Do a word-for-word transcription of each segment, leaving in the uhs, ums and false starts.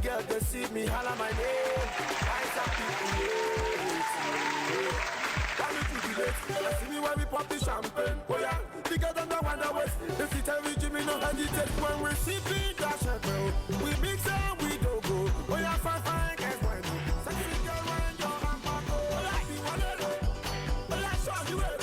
Girl, they see me, holla my name. Eyes up, people, yeah. Why me jubilate? They see me when we pop the champagne. Oh yeah, bigger than the one that was. If you tell me Jimmy no hesitate when we sipping that champagne, we mix and we don't go. Oh yeah, fine, fine, guys, why not? Sexy girl, when your hand back, oh, like the one that, oh yeah, show you where.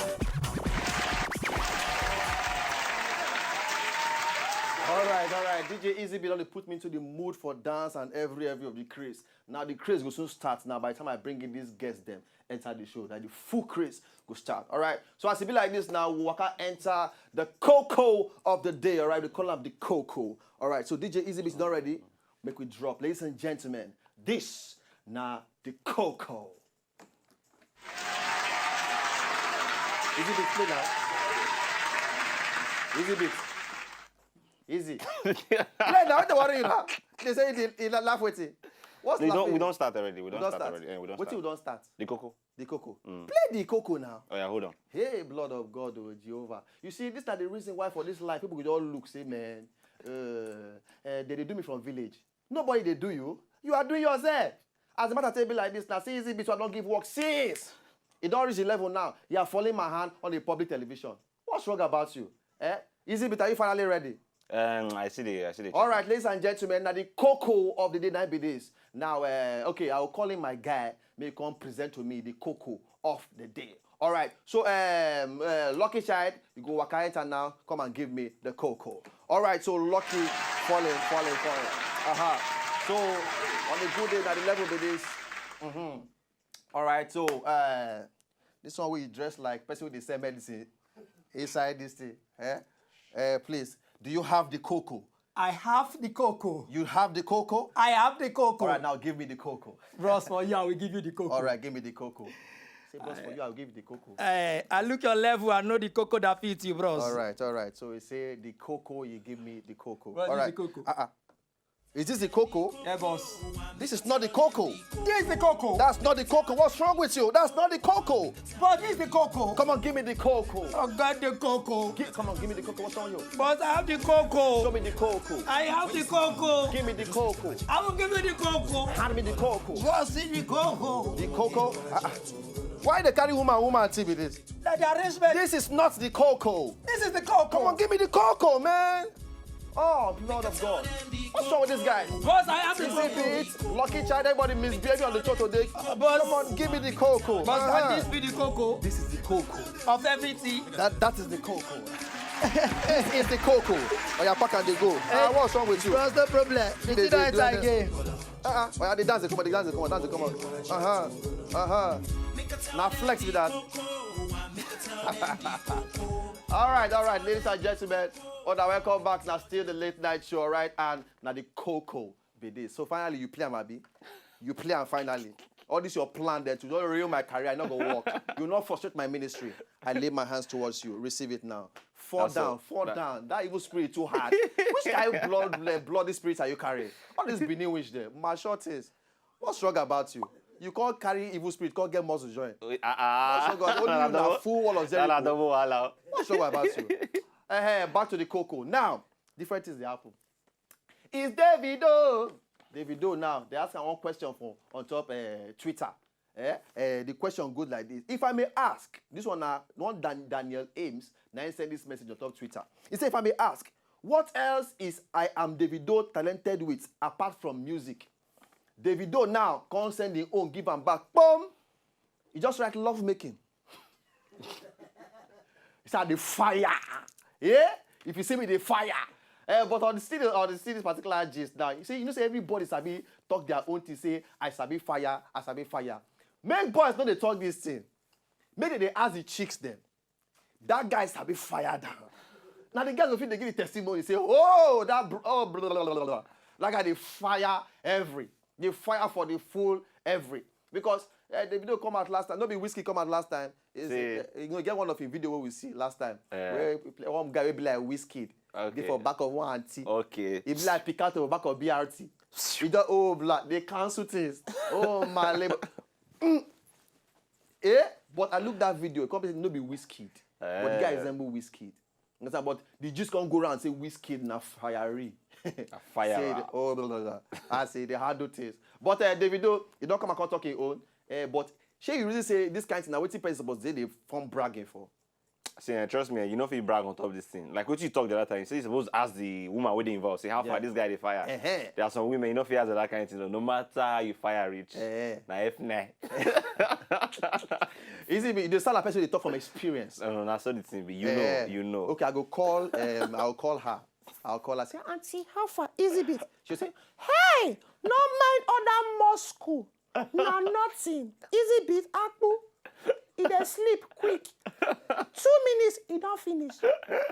All right, all right. D J Easy B only put me into the mood for dance and every every of the craze. Now the craze go soon start. Now by the time I bring in these guests, them enter the show. Now the full craze go start. All right. So as it be like this now, we waka enter the cocoa of the day. All right. We call up the cocoa. All right. So D J Easy B is not ready. Make we drop, ladies and gentlemen. This now the cocoa. Easy beat, play now. Easy beat. Easy. Play now, don't worry now. They say they, they la- laugh with it. What's We don't, laughing? we don't start already. We We don't don't start start. already. Eh, we don't What start. you don't start? The cocoa. The cocoa. Mm. Play the cocoa now. Oh yeah, hold on. Hey, blood of God, oh Jehovah. You see, this are the reason why for this life, people will all look, say, man, uh, uh, they, they do me from village. Nobody they do you. You are doing yourself. As a matter of be like this, now see easy beat, so I don't give work since. It don't reach the level now. You are falling my hand on the public television. What's wrong about you? Eh? Easy beat, are you finally ready? Um, I see the, I see the. All right, ladies and gentlemen, now the cocoa of the day now be this. Now, uh, okay, I'll call in my guy. May come present to me the cocoa of the day. All right, so um, uh, lucky child, you go waka enter now. Come and give me the cocoa. All right, so lucky, falling, falling, falling. Uh huh. So on a good day, now the level be this. Mm-hmm. All right, so uh, this one we dress like person with the same medicine inside this thing. Eh? Uh, please, do you have the cocoa? I have the cocoa. You have the cocoa? I have the cocoa. All right, now give me the cocoa. Bros, for you, I will give you the cocoa. All right, give me the cocoa. Say, bros, for you, I'll give you the cocoa. Eh, I look your level, I know the cocoa that fits you, bros. All right, all right. So we say the cocoa, you give me the cocoa. Bro, all this right. Is the cocoa. Uh-uh. Is this the cocoa? Yeah, boss. This is not the cocoa. This is the cocoa. That's not the cocoa. What's wrong with you? That's not the cocoa. But this is the cocoa. Come on, give me the cocoa. Oh God, the cocoa. Gi- come on, give me the cocoa. What's on you? But I have the cocoa. Show me the cocoa. I have the cocoa. Give me the cocoa. I will give you the cocoa. Hand me the cocoa. Boss, see the cocoa. The cocoa? Uh-uh. Why they carry woman, woman thing with this? That the arrangement. This is not the cocoa. This is the cocoa. Come on, give me the cocoa, man. Oh, Lord of God. What's wrong with this guy? Boss, I have the cocoa. Is it it? Lucky child, everybody misbehaving on the show today. Uh, boss. Come on, give me the cocoa. Boss, uh-huh. Can this be the cocoa? This is the cocoa. Of everything. That, that is the cocoa. This is the cocoa. Oh, yeah, pack and they go. Hey, ah, what's wrong with you? Bros, no problem. You dey do it again. Uh-uh. Oh, yeah, they dance, they come on, they dance, they come on, dance, they come on. Uh-huh. Uh-huh. Now flex with that. All right, all right, ladies and gentlemen. Oh, now welcome back. Now still the late night show, right? And now the cocoa be this. So finally, you play am, abi? You play am finally. All this your plan there to just ruin my career, I not go work. You not frustrate my ministry. I lay my hands towards you. Receive it now. Fall down, fall down. That evil spirit too hard. Which kind of blood, bloody spirit are you carrying? All this Benin witch there, my short is. What's wrong about you? You can't carry evil spirit, can't get muscle joint. Uh-uh. What's wrong about only you na full wall of Jericho? What's wrong about you? Eh, back to the cocoa. Now, different things they happen. Is Davido? Davido now. They ask am one question for on top uh, Twitter. Eh? Uh, the question good like this. If I may ask, this one now, one Dan- Daniel Ames, now he send this message on top Twitter. He said, if I may ask, what else is I am Davido talented with apart from music? Davido now can't send his own, give am back. Boom! He just write love making. It's at the fire. Yeah? If you see me, the fire. Uh, but on the still on the still this particular gist now, you see, you know, say everybody sabi talk their own thing. Say I sabi fire, I sabi fire. Make boys know they talk this thing. Make they ask the chicks them. That guy sabi fire down. Now the guys will feel they give the testimony. Say, oh, that br- oh, blah, blah, blah, blah, blah. That guy they fire every. They fire for the full every. Because uh, the video come out last time. No be Whiskey come out last time. Is, uh, you know, get one of the video we see last time. Yeah. Where we play, one guy will be like Whiskey. Okay. Dey for back of one auntie. Okay. He be like Picato for back of B R T. He just oh black. They cancel things. Oh my labor. Mm. Eh? But I look that video. It come say no be Whiskey. But the guy resemble Whiskey. You understand? But the Jews can't go around and say Wizkid na fiery. Fire. Say the, oh, blah, blah, blah. I say the hard things. But uh, Davido, he don't come and come talk his own. Uh, but shey you really say this kind of thing? Now, what person suppose they they form bragging for? See, eh, trust me, you know if you brag on top of this thing. Like what you talked the other time, you say you suppose ask the woman where they involved. Say how far Yeah. This guy they fire. Uh-huh. There are some women, you know if you ask that kind of thing, no matter how you fire rich. Eh. Na F nine. Easy, be the sound like person they talk from experience. No, no, that's not the thing. But you Eh. know, you know. Okay, I go call. Um, I'll call her. I'll call her. Say, Auntie, how far? Easy bit. She'll say, Hey, no mind other Moscow. Na nothing. Easy bit. Akpu. He dey sleep quick. Two minutes, he don't finish. You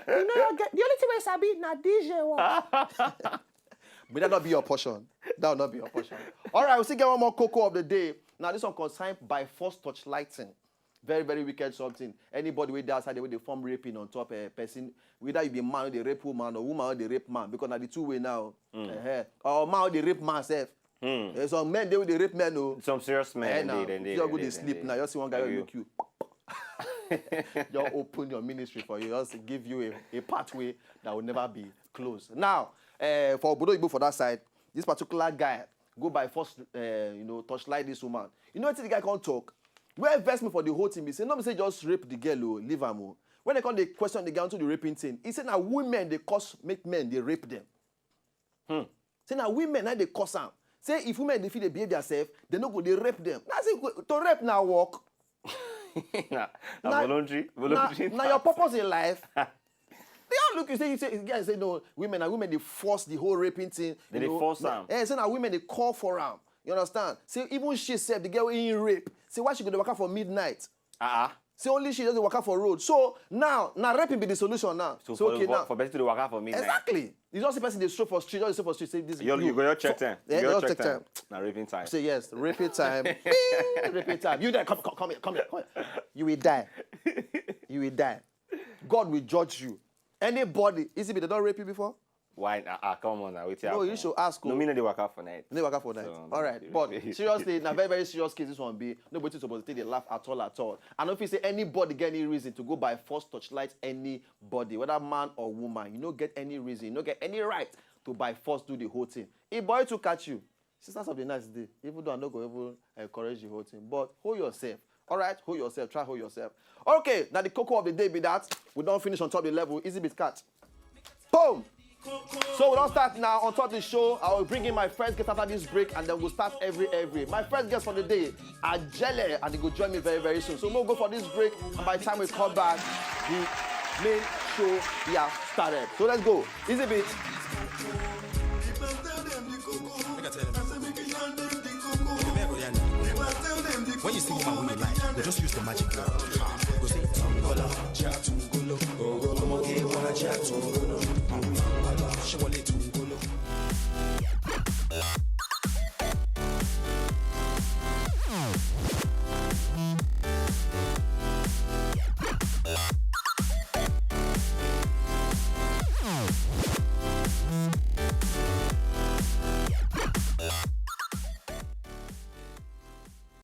know, you get the only thing we sabi na D J work. May that not be your portion. That will not be your portion. All right, we'll still get one more cocoa of the day. Now, this one concerned by force touch lighting. Very, very wicked something. Anybody with that side, they form raping on top a person. Whether you be man, they rape woman, or woman, they rape man. Because now the two way now. Eh, or man, they rape man self. Eh, some men, they will they rape men. Oh. Some serious men. Eh, They, now, they, they, if you they, go they, to sleep they- now, you see one guy will you- look you. Just open your ministry for you. Just give you a, a pathway that will never be closed. Now, uh, for Obodo Igbo for that side, this particular guy go by force, uh, you know, touch light this woman. You know what the guy can't talk? Where vex me for the whole thing, he say, no, me say just rape the girl, oh, leave am. Oh. When they come, they question the guy onto the raping thing. He said, now women, they cause, make men, they rape them. Say now women, now they cause am. Say if women, they feel they behave themselves, they no go, they rape them. That's it, to rape now work. na, na Na- voluntary, Now, voluntary. now your purpose in life. They all look, you say, you say, guys say no, women and women, they force the whole raping thing. They you dey know. Force am. Eh, say now women, they call for am. You understand? Say even she said, the girl in rape. Say why she go to work out for midnight? Ah, Say only she doesn't work out for road. So now, now raping be the solution now. so So for, okay for, now. For person to walk out for midnight. Exactly. You just see person they stroll for street, just stroll for street. Say this. You, you go your check for- time. Yeah, You go your just check check time. Time. Na raping time. Say yes, raping time. Bing, raping time. You there, come, come, come here, come here, come here. You will die. You will die. God will judge you. Anybody, is it they don't rape you before? Why? Ah, ah, come on now. Wait. No, you should ask. No, Oh. Me no dey work out for night. They work out for night. So, All right, you- but seriously, na very very serious case this one be. Nobody suppose take the laugh at all at all. I don't feel say anybody get any reason to go by force touch light anybody, whether man or woman. You no get any reason, you no get any right to by force do the whole thing. If boy to catch you, sisters of the night day. Even though I no go even encourage the whole thing, but hold yourself. All right, hold yourself. Try hold yourself. Okay, now the cocoa of the day be that we don't finish on top the level. Easy bit cut. Boom. So we don't start now on top the show. I will bring in my first guest after this break, and then we'll start every every. My first guest for the day, Ajele, and he will join me very very soon. So we'll go for this break, and by the time we come back, the main show we have started. So let's go. Easy bit. When you see woman who you like, you just use the magic word. You go say,